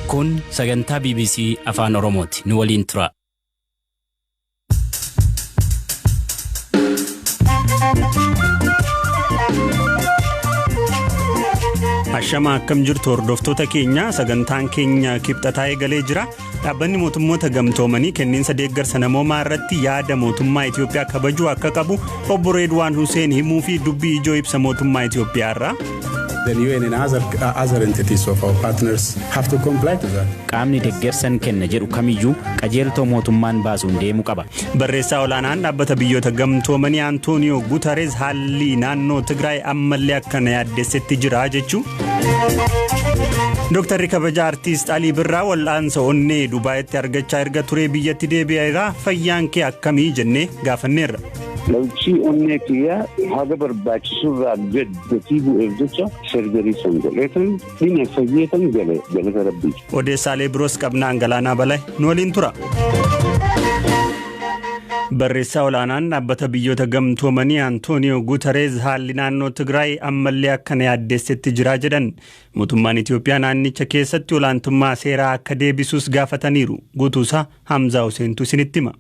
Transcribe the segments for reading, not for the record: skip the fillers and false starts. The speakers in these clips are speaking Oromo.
Kun sagantaa BBC Afaan Oromooti. Nu waliin tura. Ashama, akkam jirtu hordoftoota keenya? Sagantaan keenya Kibxataa eegalee jira. Dhaabbanni Mootummoota Gamtoomanii kenniinsa deeggarsa namoomaa irratti yaada mootummaa Itoophiyaa kabajuu akka qabu obbo Reedwaan Huseen himuu fi dubbii ijoo ibsa mootummaa Itoophiyaa irraa. The UN and other entities of our partners have to comply to that. Qaamni deeggarsan kenna jedhu kamiyyuu qajeeltoo mootummaan baasuun deemuu qaba. Barreessaa olaanaan Dhaabbata Biyyoota Gamtoomanii Antooniyoo Guutareez haalli naannoo Tigraay ammallee akkana yaaddessetti jira jechuu. Dooktarri kabajaa Artiist Alii Birraa wal'aansa onnee Dubaayitti argachaa erga turee biyyatti deebi'eera. Fayyaan kee akkamii jennee gaafanneerra. Lawchii onnee kiyyaa haga barbaachisurraa gad gatii bu'eef jecha surgery san godheetan dhina fayyeetan gale, galata rabbii. Odeessaalee biroos qabnaan Galaanaa Balaa nu waliin tura. Barreessaa olaanaan Dhaabbata Biyyoota Gamtoomanii Antooniyoo Guutareez haalli naannoo Tigraay ammallee akkana yaaddessetti jira jedhan. Mootummaan Itoophiyaa naannicha keessatti olaantummaa seeraa akka deebisuus gaafataniiru. Guutuusaa Hamzaa Huseentu isinitti hima.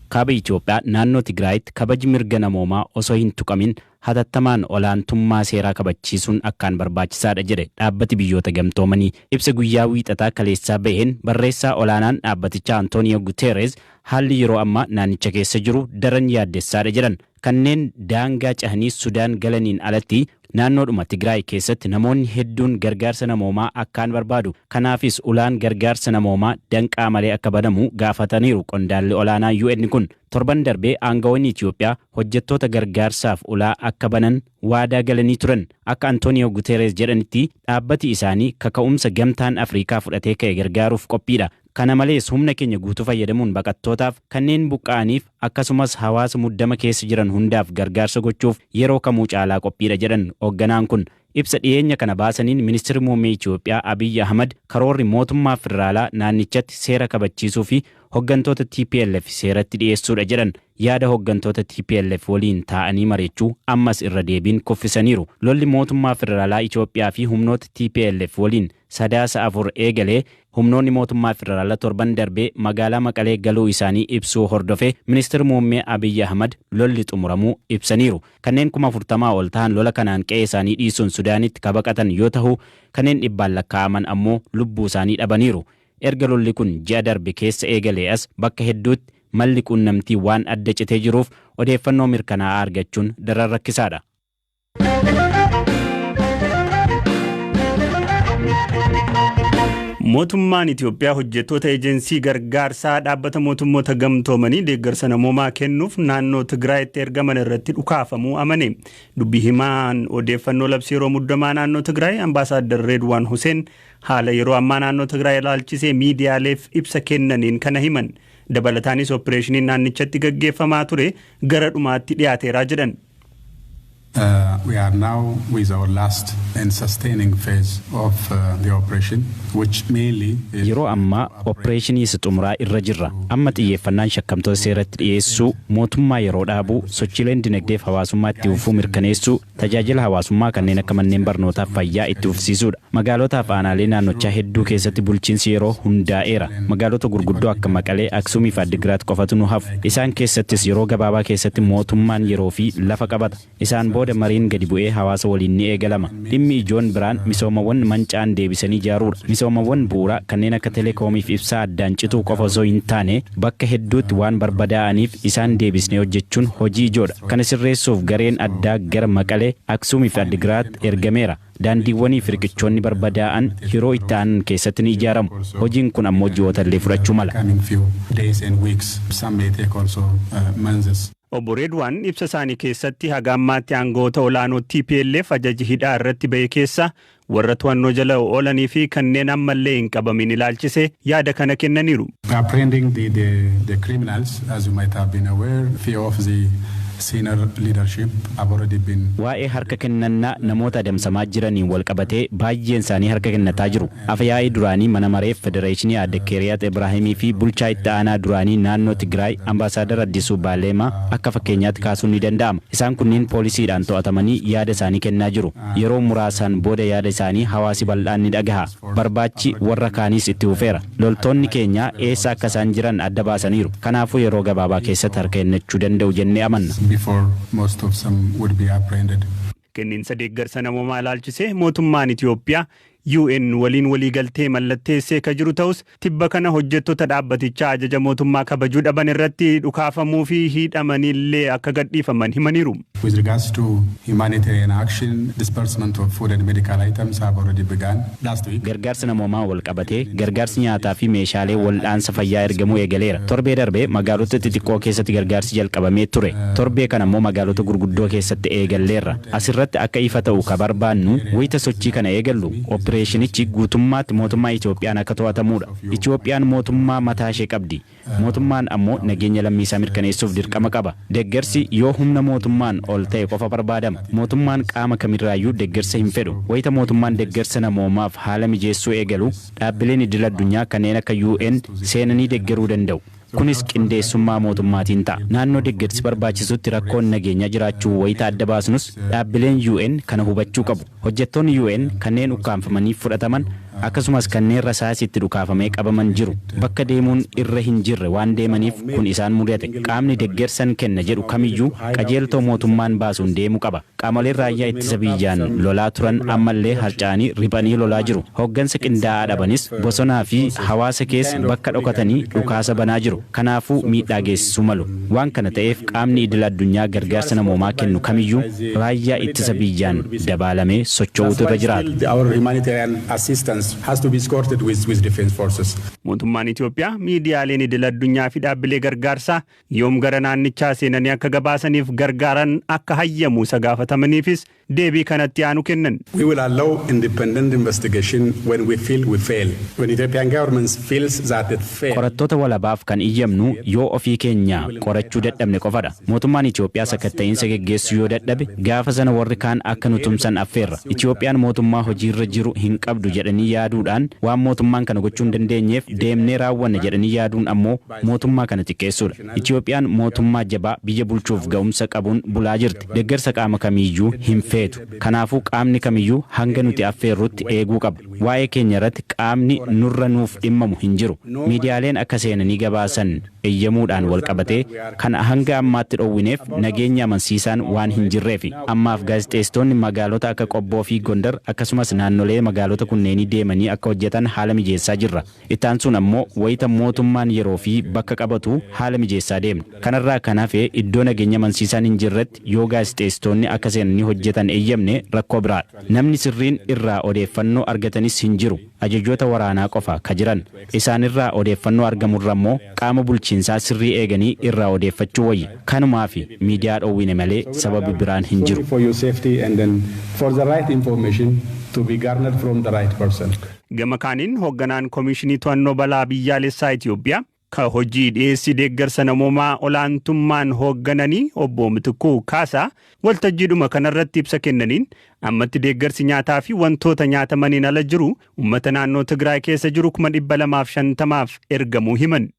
Kaaba Itoophiyaa naannoo Tigraayitti kabaji mirga namoomaa osoo hin tuqamin hatattamaan olaantummaa seeraa kabachiisuun akkaan barbaachisaadha jedhe Dhaabbati Biyyoota Gamtoomanii. Ibsa guyyaa Wiixataa kaleessaa baheen barreessaa olaanaan dhaabbatichaa Antooniyoo Guteerez haalli yeroo ammaa naannicha keessa jiru daran yaaddessaadha jedhan. Kanneen daangaa cehanii Sudaan galaniin alatti naannoodhuma Tigraay keessatti namoonni hedduun gargaarsa namoomaa akkaan barbaadu. Kanaafis ulaan gargaarsa namoomaa danqaa malee akka banamu gaafataniiru qondaalli olaanaa UN kun. Torban darbee aangawoonni Itoophiyaa hojjettoota gargaarsaaf ulaa akka banan waadaa galanii turan. Akka Antooniyoo Guteerez jedhanitti, dhaabbati isaanii kaka'umsa Gamtaan Afriikaa fudhatee ka'e gargaaruuf qophiidha. Kana malees humna keenya guutuu fayyadamuun baqattootaaf, kanneen buqqa'aniif, akkasumas hawaasa muddama keessa jiran hundaaf gargaarsa gochuuf yeroo kamuu caalaa qophiidha jedhan hoogganaan kun. Ibsa dhiyeenya kana baasaniin ministeerri muummee Itoophiyaa Abiyyi Ahmad karoorri mootummaa federaalaa naannichatti seera kabachiisuu fi hooggantoota TPLF seeratti dhiyeessuudha jedhan yaada hooggantoota TPLF waliin taa'anii mari'achuu ammas irra deebiin kuffisaniiru. Lolli mootummaa federaalaa Itoophiyaa fi humnoota TPLF waliin Sadaasa 4 eegalee humnoonni mootummaa federaalaa torban darbee magaalaa Maqalee galuu isaanii ibsuu hordofe ministeerri muummee Abiyyi Ahmad lolli xumuramuu ibsaniiru. Kanneen 40,000 ol ta'an lola kanaan qe'ee isaanii dhiisuun Sudaanitti kabaqatan yoo ta'u, kanneen dhibbaan lakkaa'aman ammoo lubbuu isaanii dhabaniiru. Erga lolli kun ji'a darbe keessa eegalee as bakka hedduutti malli quunnamtii waan adda citee jiruuf odeeffannoo mirkanaa'aa argachuun daran rakkisaadha. Mootummaan Itoophiyaa hojjettoota ejensii gargaarsaa Dhaabbata Mootummoota Gamtoomanii deeggarsa namoomaa kennuuf naannoo Tigraayitti ergaman irratti dhukaafamuu amane. Dubbi himaan odeeffannoo labsii yeroo muddamaa naannoo Tigraay Ambaasaaddar Reedwaan Huseen haala yeroo ammaa naannoo Tigraay ilaalchisee miidiyaaleef ibsa kennaniin kana himan. Dabalataanis opereeshiniin naannichatti gaggeeffamaa ture gara dhumaatti dhiyaateeraa jedhan. We are now with our last and sustaining phase of the operation, which mainly is Yeroo ammaa opereeshinii isa xumuraa irra jirra. Amma xiyyeeffannaan shakkamtoota seeratti dhiyeessuu, mootummaa yeroo dhaabuu, sochiileen dinagdeef hawaasummaa itti fufuu mirkaneessuu, tajaajila hawaasummaa kanneen akka manneen barnootaaf fayyaa itti fufsiisuudha. Magaalotaaf aanaalee naannochaa hedduu keessatti bulchiinsi yeroo hundaa'eera. Magaalota gurguddoo akka Maqalee, Aksuumii fi Addigiraat qofatu nu hafu. Isaan keessattis yeroo gabaabaa keessatti mootummaan yeroo fi lafa qabata. Isaan booda mariin gadi bu'ee hawaasa waliin ni eegalama. Dhimmi ijoon biraan misoomawwan manca'an deebisanii ijaaruudha. Misoomawwan bu'uuraa kanneen akka teleekoomii fi ibsaa addaan cituu qofa osoo hin taane bakka hedduutti waan barbadaa'aniif isaan deebisnee hojjechuun hojii ijoodha. Kana sirreessuuf gareen addaa gara Maqalee, Aksuumii fi Addigiraat ergameera. Daandiiwwanii fi riqichoonni barbadaa'an yeroo itti aanan keessatti ni ijaaramu. Hojiin kun ammoo ji'oota illee fudhachuu mala. Coming few days and weeks, some may take also months. Obbo Reedwaan ibsa isaanii keessatti haga ammaatti aangawoota olaanoo TPLF ajaji hidhaa irratti ba'e keessa warra to'annoo jala oolanii fi kanneen ammallee hin qabamin ilaalchise yaada kana kennaniiru. Apprehending the criminals, as you might have been aware, few of the senior leadership have already been. Waa'ee harka kennannaa namoota adamsamaa jiraniin wal qabatee, baay'een isaanii harka kennataa jiru. Afyaa'ii duraanii mana maree federeeshinii Aadde Keeriyaat Ibraahimii fi bulchaa itti aanaa duraanii naannoo Tigraay Ambaasaadar Addisuu Baaleemaa akka fakkeenyaatti kaasuun ni danda'ama. Isaan kunneen poolisiidhaan to'atamanii yaada isaanii kennaa jiru. Yeroo muraasaan booda yaada isaanii hawaasi bal'aan ni dhagaha. Barbaachi warra kaaniis itti fufeera. Loltoonni keenya eessa akka isaan jiran adda baasaniiru. Kanaafuu yeroo gabaabaa keessatti harka kennachuu danda'u jennee amanna. Before most of them would be apprehended. Kenniinsa deeggarsa namoomaa ilaalchisee mootummaan Itoophiyaa UN waliin waliigaltee mallatteessee ka jiru ta'us, tibba kana hojjettoota dhaabbatichaa ajaja mootummaa kabajuu dhaban irratti dhukaafamuu fi hidhamanillee akka gadhiifaman himaniiru. With regards to humanitarian action, disbursement of food and medical items have already begun last week. Gargaarsa namoomaa wal qabatee, gargaarsi nyaataa fi meeshaalee wal'aansa fayyaa ergamuu eegaleera. Torbee darbee magaalota xixiqqoo keessatti gargaarsi jalqabamee ture. Torbee kana immoo magaalota gurguddoo keessatti eegalleerra. Asirratti akka ifa ta'u ka barbaannu, wayita sochii kana eegallu opereeshinichi guutummaatti mootummaa Itoophiyaan akka to'atamudha. Itoophiyaan mootummaa mataa ishee qabdi. Mootummaan ammoo nageenya lammii isaa mirkaneessuuf dirqama qaba. Deeggarsi yoo humna mootummaan ol ta'e qofa barbaadama. Mootummaan qaama kamirraayyuu deeggarsa hin fedhu. Wayita mootummaan deeggarsa namoomaaf haala mijeessuu eegalu, dhaabbileen idil addunyaa kanneen akka UN seenanii deeggaruu danda'u. Kunis qindeessummaa mootummaatiin ta'a. Naannoo deeggarsi barbaachisutti rakkoon nageenyaa jiraachuu wayita adda baasnus, dhaabbileen UN kana hubachuu qabu. Hojjettoonni UN kanneen ukkaanfamanii fudhataman, akkasumas kanneen rasaasitti dhukaafamee qabaman jiru. Bakka deemuun irra hin jirre waan deemaniif kun isaan mudate. Qaamni deeggarsan kenna jedhu kamiyyuu qajeeltoo mootummaan baasuun deemuu qaba. Qaamoleen raayyaa ittisa biyyaan lolaa turan ammallee harca'anii riphanii lolaa jiru. Hoggansa qindaa'aa dhabanis bosonaa fi hawaasa keessa bakka dhokatanii dhukaasa banaa jiru. Kanaafuu miidhaa geessisuu malu. Waan kana ta'eef, qaamni idil addunyaa gargaarsa namoomaa kennu kamiyyuu raayyaa ittisa biyyaan dabaalamee socho'uutu irra jiraata. Our humanitarian assistance has to be escorted with defense forces. Mootummaan Itoophiyaa miidiyaaleen idil addunyaa fi dhaabbilee gargaarsaa yoom gara naannichaa seenanii akka gabaasaniif gargaaran akka hayyamu isa gaafatamaniifis deebii kanatti aanu kennan. We will allow independent investigation when we feel we fail. When Ethiopian government feels that it failed. Qorattoota walabaaf kan iyyamnu yoo ofii keenya qorachuu dadhabne qofadha. Mootummaan Itoophiyaa sakatta'iinsa geggeessuu yoo dadhabe, gaafa sana warri kaan akka nu tumsan affeerra. Itoophiyaan mootummaa hojiirra jiru hin qabdu jedhanii yaaduudhaan, waan mootummaan kana gochuu hin dandeenyeef deemnee raawwanna jedhanii yaaduun ammoo mootummaa kana xiqqeessuudha. Itoophiyaan mootummaa jabaa biyya bulchuuf ga'umsa qabuun bulaa jirti. Deeggarsa qaama kamiiyyuu hin feetu. Kanaafuu qaamni kamiyyuu hanga nuti affeerrutti eeguu qaba. Waa'ee keenya irratti qaamni nurra nuuf dhimmamu hin jiru. Miidiyaaleen akka seenanii gabaasan eeyyamuudhaan wal qabatee, kan hanga ammaatti dhowwineef nageenya amansiisaan waan hin jirreefi. Ammaaf gaazexeessitoonni magaalota akka Qobboo fi Gondar, akkasumas naannolee magaalota kunneenii deemanii akka hojjetan haala mijeessaa jirra. Itti aansuun ammoo wayita mootummaan yeroo fi bakka qabatu haala mijeessaa deemna. Kanarraa kan hafe, iddoo nageenya amansiisaan hin jirretti yoo gaazexeessitoonni akka seenanii hojjetan eeyyamne rakkoo biraadha. Namni sirriin irraa odeeffannoo argatanis hin jiru. Ajajoota waraanaa qofa ka jiran. Isaanirraa odeeffannoo argamurra immoo qaama bulchiinsaa sirrii eeganii irraa odeeffachuu wayya. Kanumaa fi miidiyaa dhoowwine malee sababi biraan hin jiru. For your safety and then for the right information to be garnered from the right person. Gama kaaniin, hoogganaan Komishinii To'annoo Balaa Biyyaalessaa Itoophiyaa ka hojii dhiyeessii deeggarsa namoomaa olaantummaan hooggananii Obbo Mitikuu Kaasaa waltajjiidhuma kanarratti ibsa kennaniin, ammatti deeggarsi nyaataa fi wantoota nyaatamaniin ala jiru uummata naannoo Tigraay keessa jiru 250,000f ergamuu himan.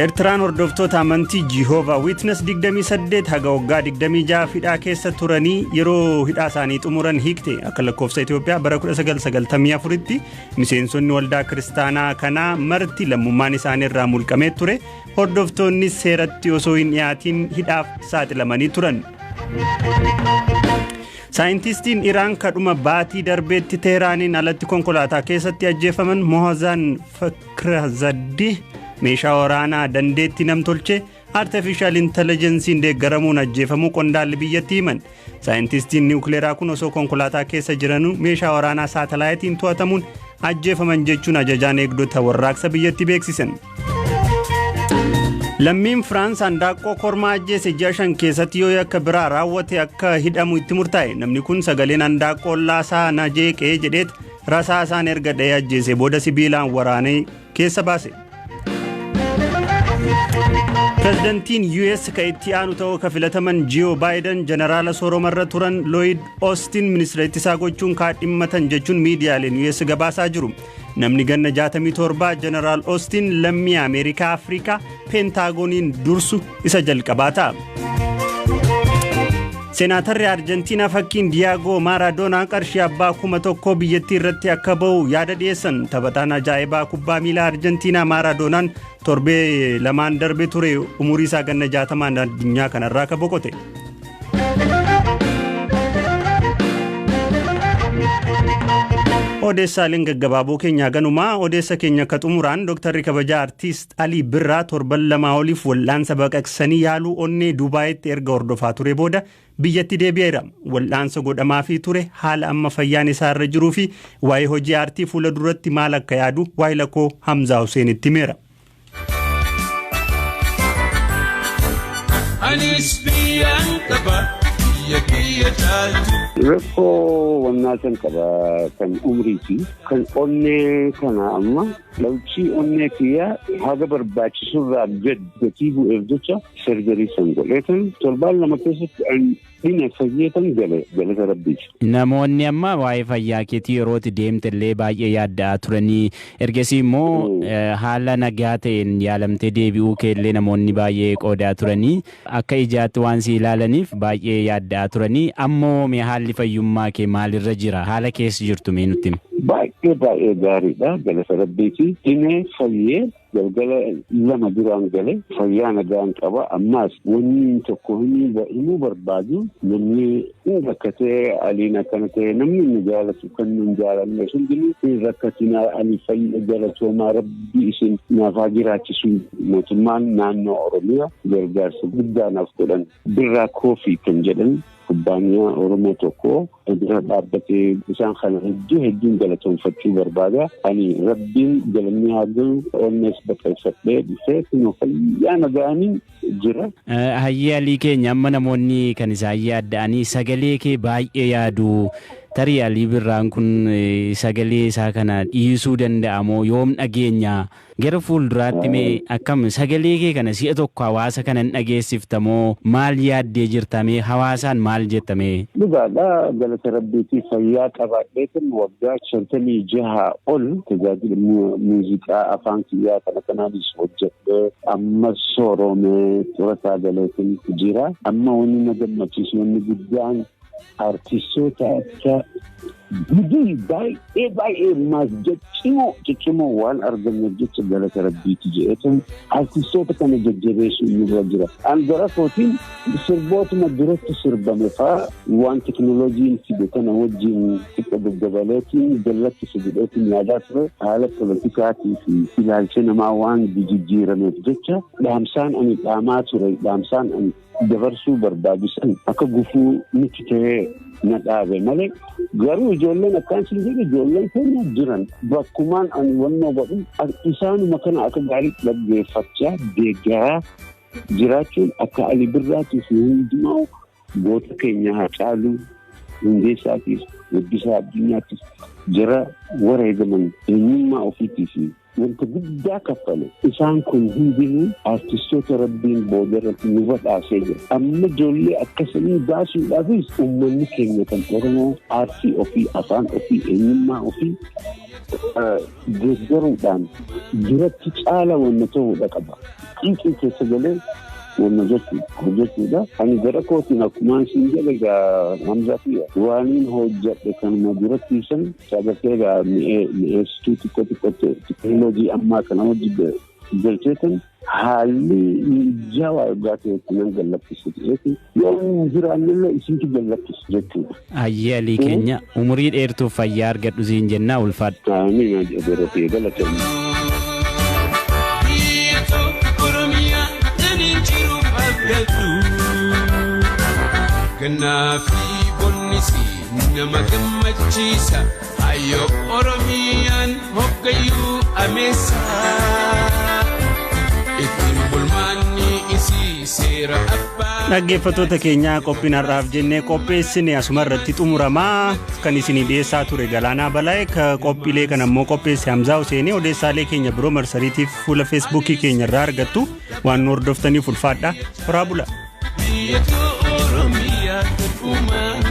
Eertiraan hordoftoota amantii Jehovah Witness 28 haga waggaa 26 hidhaa keessa turanii yeroo hidhaa isaanii xumuran hiikte. Akka lakkoofsa Itoophiyaa bara 1994tti miseensonni waldaa kiristaanaa kanaa marti lammummaan isaanii irraa mulqamee ture. Hordoftoonni seeratti osoo hin dhiyaatiin hidhaaf saaxilamanii turan. Saayintistiin Iraan kadhuma baatii darbeetti Teeraaniin alatti konkolaataa keessatti ajjeefaman Mohazaan Fakrazaddih meeshaa waraanaa dandeettii namtolchee artificial intelligenceiin deeggaramuun ajjeefamuu qondaalli biyyattii himan. Saayintistiin niwukileeraa kun osoo konkolaataa keessa jiranuu meeshaa waraanaa saatalaayitiin to'atamuun ajjeefaman jechuun ajajaan eegdota warraaqsa biyyattii beeksisan. Lammiin Firaans handaaqqoo kormaa ajjeese ji'a 5 keessatti yoo yakka biraa raawwate akka hidhamu itti murtaa'e. Namni kun sagaleen handaaqqoo ollaasaa na jeeqee jedheet Rasaasaan erga dha'ee ajjeese booda sibiilaan waraanee keessa baase. Pireezidantiin US ka itti aanu ta'uu ka filataman Jiyoo Baayiden jeneraala sooromarra turan Looyid Oostin ministeera ittisaa gochuun kaadhimmatan jechuun miidiyaaleen US gabaasaa jiru. Namni ganna 67 jeneraal Oostin lammii Ameerikaa Afrikaa Peentaagoniin dursu isa jalqabaa ta'a. Seenaatarri Arjentiinaa fakkiin Diyaagoo Maaraadoonaa qarshii abbaa 1000 biyyattii irratti akka ba'u yaada dhiyeessan. Taphataan ajaa'ibaa kubbaa miilaa Arjentiinaa Maaraadoonaan torbee lamaan darbe ture umurii isaa ganna 60 addunyaa kanarraa akka boqote. Odeessaaleen gaggabaaboo keenyaa ganumaa. Odeessa keenya akka xumuraan, Dooktarri kabajaa Artiist Alii Birraa torban 2 oliif wal'aansa baqaqsanii yaaluu onnee Duubaayitti erga hordofaa ture booda biyyatti deebi'eera. Wal'aansa godhamaafii ture, haala amma fayyaan isaa irra jiruu fi waa'ee hojii aartii fuula duratti maal akka yaadu waa'ee lakkoo Hamzaa Hussein itti himeera. Anis biyyaan qaba, biyya kiyya caaltu. Rakkoo wannaa kan qaba kan umriiti. Kan onnee kana amma dhalchii onnee kiyyaa haga barbaachisurraa gad gatii bu'eef jecha surgery san godheetan torbaan 2 keessatti dhina fayyeetan gale, galata rabbiiti. Namoonni amma waa'ee fayyaa keetii yerootti deemte illee baay'ee yaadda'aa turanii, ergasii immoo haala nagaa ta'een yaalamtee deebi'uu kee illee namoonni baay'ee qoodaa turanii, akka ijaatti waan si ilaalaniif baay'ee yaadda'aa turanii. Ammoo mee haalli fayyummaa kee maalirra jira? Haala keessa jirtu mee nutti himi. Baay'ee baay'ee gaariidha, galata rabbiiti. Dhimee fayyee galgala 2 duraan gale, fayyaa nagaan qaba. Ammaas wanni tokko himuu barbaadu, namni hin rakkatee Aliin akkana ta'e, namni nu jaalatu kan nu hin jaalanne hundinuu hin rakkatinaa, ani fayya, galatoomaa, rabbi isin naaf haa jiraachisu. Mootummaan naannoo Oromiyaa gargaarsa guddaa naaf godhan. Birraa Koofii kan jedhan kubbaaniyaa Oromoo tokko bira dhaabbatee, isaan kana hedduu hedduun galatoomfachuu barbaada. Ani rabbiin galanni haa galu, onnees baqeeffadhee dhufee kunoo fayyaa nagaanii jira. Hayyee Alii keenya, amma namoonni kan isaan yaadda'anii sagalee kee baay'ee yaadu. Tarii Alii Birraan kun sagalee isaa kana dhiisuu danda'amoo, yoom dhageenya? Gara fuulduraatti mee akkam, sagalee kee kana si'a tokko hawaasa kana hin dhageessiftamoo, maal yaaddee jirtamee, hawaasaan maal jettamee? Dhugaadha, galata rabbiitii fayyaa qabaadheetin waggaa 56 ol tajaajila muuziqaa afaan kiyyaa kana kanaanis hojjedhee amma sooromee xurataa galeetin jira. Amma wanni na gammachiisu, wanni guddaan, artistoota akka gudii baay'ee baay'ee maas ciccimoo ciccimoo waan arganneef jecha galata rabbiiti jedheetan artistoota kana jajjabeessuun nurra jira. An gara kootiin sirbootuma duratti sirbame faa waan teknooloojiin fide kana wajjin xiqqoo gaggabaleetiin jallatti jedheetiin yaadaa ture. Haala politikaatii fi ilaalcha namaa waan jijjiirameef jecha dhaamsaan ani dhaamaa ture, dhaamsaan ani dabarsuu barbaachisan akka gufuu miti ta'ee na dhaabe malee, garuu ijoolleen akkaan sin jedhe, ijoolleen keenya jiran bakkumaan ani wannoo godhu isaanuma kana akka gaarii dhaggeeffachaa deeggaraa jiraachuun akka Ali Birraatii fi hundumaa goota keenya Haacaaluu Hundeessaatiif, Weeddisaa Addunyaattis, jara wareegaman eenyummaa ofiitii fi wanta guddaa kaffale, isaan kun hundinuu artistoota rabbiin boodarratti nu badhaasee jira. Amma ijoollee akkasanii baasuudhaafis uummanni keenya kan Oromoo aartii ofii, afaan ofii, eenyummaa ofii deeggaruudhaan duratti caala wanna ta'uudha qaba. Xiiqii keessa galee wanna hojjechuudha. Ani gara kootiin akkumaan siin jedhe egaa, Hamzaa fi waaniin hojjedhe kanuma duratti ibsan sagartee egaa mi'eessituu xiqqoo xiqqoo teekinooloojii ammaa kana hojii galcheetan haalli mijaawaa egaa ta'etti nan gallakkisu ta'eeti, yoo hin jiraannellee isintu gallakkisu jechuudha. Hayyee Alii keenya, umurii dheertuuf fayyaa argadhu siin jennaa, ulfaadhu. Amiin, ajaa'iboo galatoomi. Biyya tokko Oromiyaa taniin jiruuf abdatu. Gannaa fi bonnisi nama gammachiisa. Ayyoo Oromiyaan hoggayyuu ameessa. Ittiin bulmaanni isii Seera abbaa. Dhaggeeffattoota keenyaa, qophiin har'aaf jennee qopheessine asuma irratti xumuramaa. Kan isinii dhiyeessaa ture Galaanaa Balaa'e, ka qophiilee kan ammoo qopheesse Hamzaa Huseenii. Odeessaalee keenya biroo marsariitiif fuula Feesbuukii keenya irraa argattu. Waan nu hordoftaniif ulfaadha. Horaa bula. Biyya Oromiyaa dhumaa.